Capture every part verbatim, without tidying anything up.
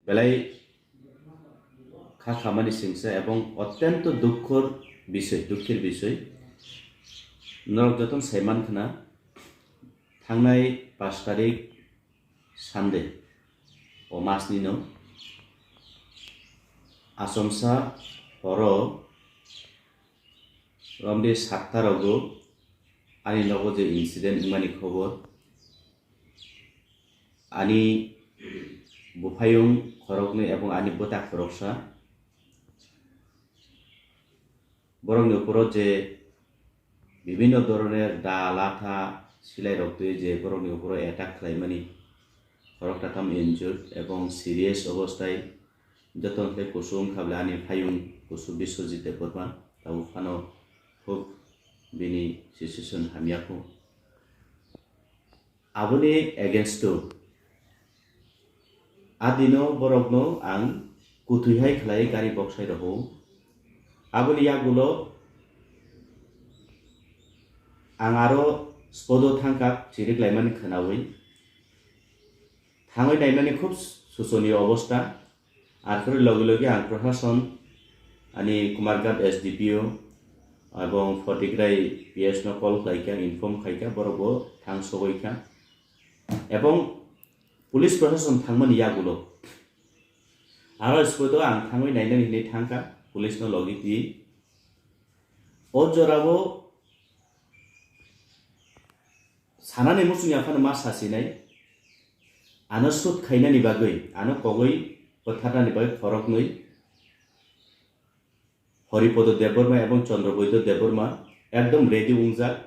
Belai kha khamani singsa ebong otyonto dukkhor bisoi, dukkhir bisoi. Norok jotono saiman khna, thangnai pash tarik Sunday o masni no achomsa horo romdi satta rogo ani nogo je incident wngmani khobor, ani buphayung khoroknwi ebong ani bwta khoroksa, borokni uporo je bibhinno dhoroner da, latha, silai rok twi je borokni uporo attack khlaimani, khoroksa tam injured ebong serious obostai. Jotono khlai kusu wngkha bwle ani phayung kusu Biswajit Debbarma, tabuk phano khub bini situation hamya kho. Aboni against o a dino borokno ang kutui hai khlai gari boksai roho. Aboni yagulo ang aro spodo thangkha, chirik laimani khwnaui. Thangwi naimani khub sochoniyo obostha. Arpore logi logi ang prosason, ani Kumarghat S D P O ebong Photigrai P S no call khlaikha, inform khaikha, borok bo thang sogwi kha. Ebong police prosason thangmani yagulo aro spodo ang thangwi nainani hinwi thangkha, police no logi twi. O jorao sanani muchung ya phano ma sasinai, ano shoot khainani bagwi, ano kogwi bwtharnani bagwi khoroknwi Haripada Debbarma ebong Chandrabaidya Debbarma ekdom ready wngjak.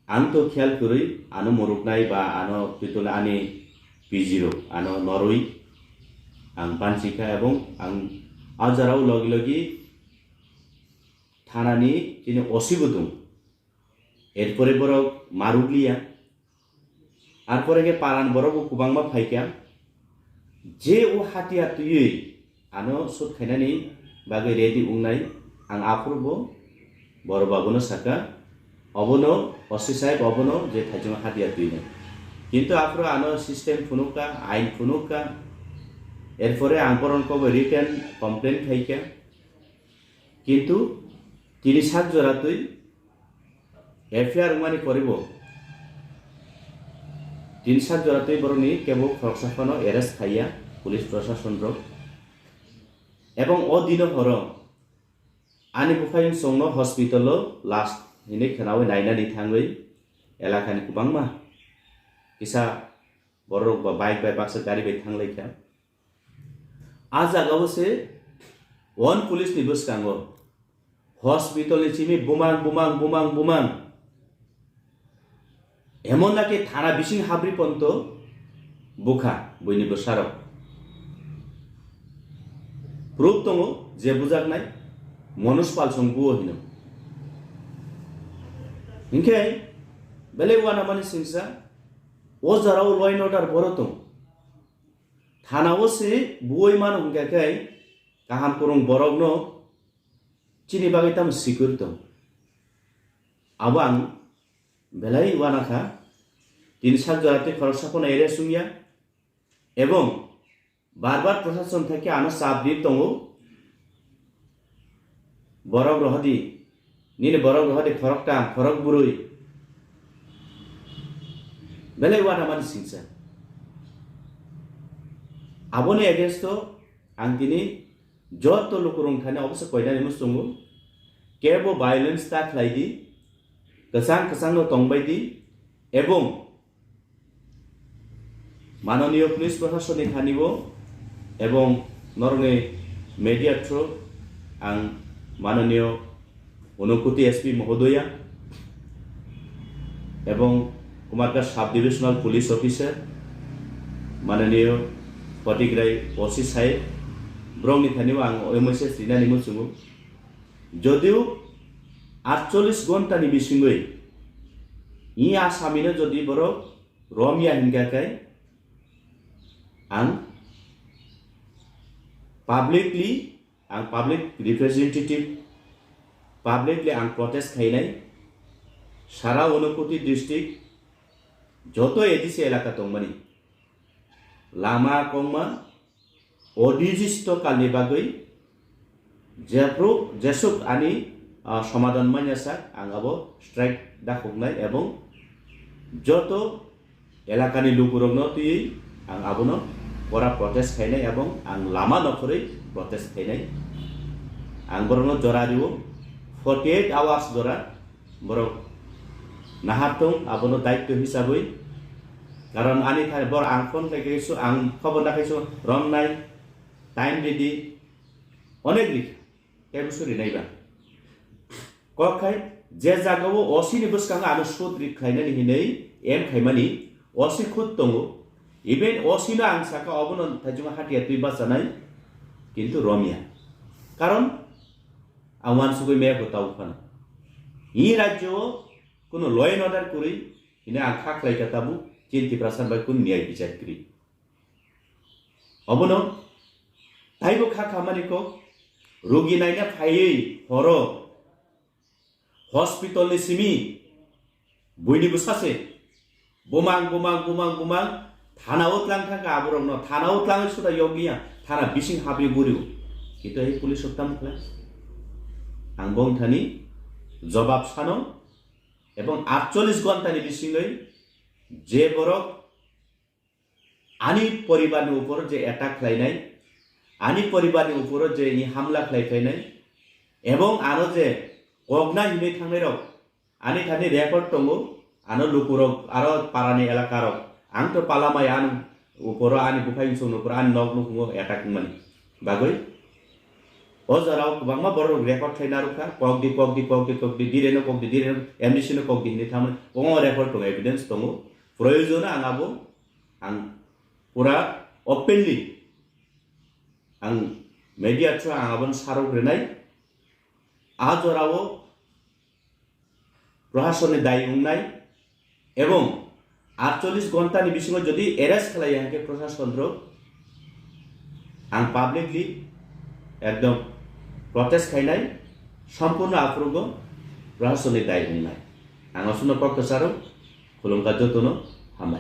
Ang to khiyal kwrwi ano muruknai ba ano twitwlai ani P G rok ano norwi ang banchikha ebong ang a jorao logi logi thanani chini O C bo dong. Erpore borok marukliya. Arpore khe paran borok bo kwbangma phaikha. Je o hatiya twiwi ano shoot khainani bagwi ready wngnai, ang aphuru bo borok babuno sakha, obono O C sahib obono je thaichung hatiya twinai. Kintu aphuru ano system phunukha, ain phunukha. Erpore ang borokno kobo written complaint khaikha. Kintu tini sak jora twi F I R wngmani poribo tin sak jora twi borokni kebo khoroksa phano arrest khaiya police prosason rok. Ebong o dino horo ani buphayung songno hospital o last hinwi khwnawi nainani thangwi elakani kwbangma kisa borok ba bike bai baksa gari bai thanglaikha. A jagao se one police ni bwskango hospital ni simi bumang, bumang, bumang, bumang. Emon naki thana bising habri ponto bukha buini bwsarok. Proof tongo je bujaknai Manoj Palsong buo hino. Hinkhe belai uanamani singsa o jorao law and order boro tong. Thanao se buoi mano hwnkha khe kaham kwrwng borokno chini bagwi tamo secure tong. Abo ang belai uanakha. Tini sak jora tei khoroksa phano arrest wngya ebong bar bar prosason thakhe ano chap di tongo. Borok rohodi, nini borok rohodi khorokta, khorok bwrwi. Belai uanamani singsa. Aboni against o ang tini joto lukurok thani obosa koinani muchungo. Kebo violence ta khlai di, kwchang kwchangno tongbai di, ebong Manoniyo Police Proshasonni thanibo ebong norokni media through ang Manoniyo Unakoti S P Mohodoya ebong Kumarghat Sub Divisional Police Officer Manoniyo Patikrai O C Sahib borokni thanibo ang o message rinani muchungo. Jodio atchollis ghonta ni bisingwi i asamino jodi borok romya hinkha khe ang publicly, ang public representative, publicly ang protest khainai. Sara Unakoti district joto A D C elaka tongmani lama kongma, Odijis to kalni bagwi jephru jesuk ani, ah, somadhan manya sak ang abo strike dakhuknai ebong joto elakani lukurokno twiwi ang abono pora protest khainai ebong ang lama nokhorwi protest khainai. Ang borokno jora rio, forty eight hours jora borok nahar tong abono daityo hisabwi. Karon ani thani bor ang phone khai khai su, ang khobor da khai su, romnai, time ridi, onek rikha, tei busu rinai ba. Kok khai je jagao O C ni bwskango ano sud rik khlainani hinwi em khaimani O C khud tongo. Even O C no ang saka obono thaichungo hatiya twi bachanai, kintu romya. Karon ang wansugwi maya bo tau phano. Hi rajyo o kuno law and order kwrwi hino ang kha khlai kha tabuk chini Tiprasa bai kun niyai bichar kwrwi. Obono taibo kha khamani kok, rugi naina phaiwi horo hospital ni simi buini bwsa se bumang bumang bumang bumang thana o tlang thangkha aborokno, thana o tlangwi suda yokliya, thana bising habwi gurio. Kintu ei police rok tamo khlai? Ang bongthani jobab sano ebong atchollis ghonta ni bisingwi je borok ani poribar ni upor je attack khlainai, ani poribar ni upor je ni hamla khlai phainai, ebong ano je kokna hinwi thangnai rok, ani thani record tongo, ano lukurok, aro parani elaka rok, ang to palamai ano uporo ani buphai song uporo ani nok nukhungo attack wngmani bagwi. O jorao kwbangma borok record khlai narwkha, kok di, kok di, kok di, kok di, dire no kok di, dire no, M D C no kok di hinwi thamani, omo record tongo, evidence tongo. Proyojono ang abo, ang pura openly ang media through ang abono sarok rinai. A jorao proshasonni dai wngnai ebong atchollis ghonta ni bisingo jodi arrest khlaiya hwnkhe proshason rok, ang publicly ekdom protest khainai, sompurno aphuru go proshasonni dai wngnai. Ang aswkno kok kwcharo khulumkha jotono, hambai.